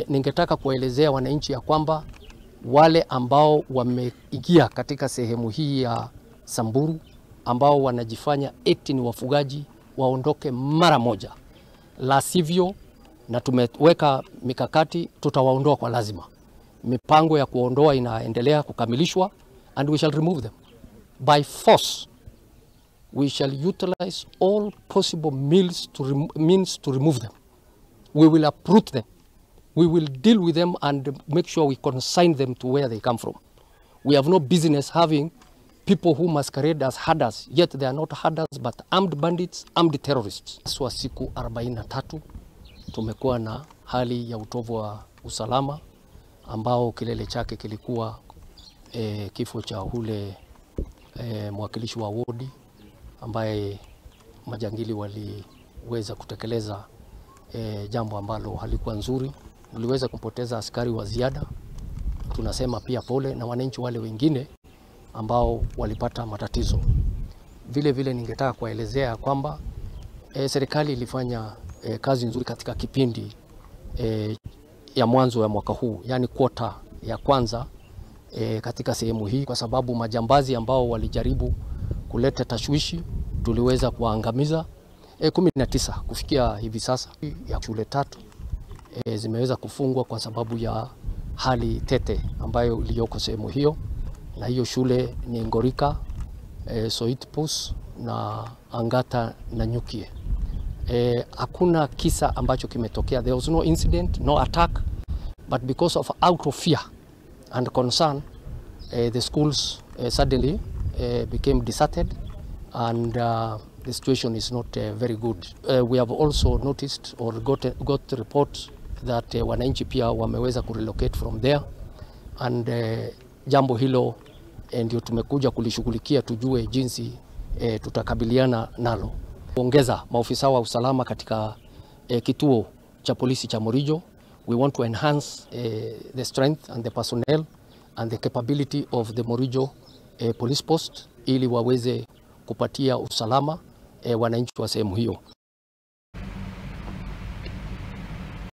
Ningetaka kuelezea wananchi ya kwamba wale ambao wameingia katika sehemu hii ya Samburu ambao wanajifanya eti ni wafugaji waondoke mara moja, la sivyo, na tumeweka mikakati, tutawaondoa kwa lazima. Mipango ya kuondoa inaendelea kukamilishwa and we shall remove them by force. We shall utilize all possible means to remove them. We will uproot them. We will deal with them and make sure we consign them to where they come from. We have no business having people who masquerade as herders, yet they are not herders but armed bandits, armed terrorists. Swa siku 43 tumekuwa na hali ya utovu wa usalama ambao kilele chake kilikuwa kifo cha hule mwakilishi wa wodi ambaye majangili waliweza kutekeleza jambo ambalo halikuwa nzuri. Tuliweza kupoteza askari wa ziada, tunasema pia pole na wananchi wale wengine ambao walipata matatizo. Vile vile ningetaka kuelezea kwamba serikali ilifanya kazi nzuri katika kipindi ya mwanzo ya mwaka huu, yani kwota ya kwanza katika sehemu hii, kwa sababu majambazi ambao walijaribu kuleta tashwishi tuliweza kuangamiza 19 kufikia hivi sasa. Ya shule 3 zimeweza kufungwa kwa sababu ya hali tete ambayo iliyoko sehemu hiyo, na hiyo shule ni Ngorika, Soitpus na Angata na Nyukie. Hakuna kisa ambacho kimetokea. There was no incident, no attack, but because of out of fear and concern, the schools suddenly became deserted and the situation is not very good. We have also noticed or got reports that wananchi pia wameweza kurelocate from there, and jambo hilo ndio tumekuja kulishughulikia, tujue jinsi tutakabiliana nalo. Kuongeza maofisa wa usalama katika kituo cha polisi cha Morijo. We want to enhance the strength and the personnel and the capability of the Morijo police post ili waweze kupatia usalama wananchi wa sehemu hiyo.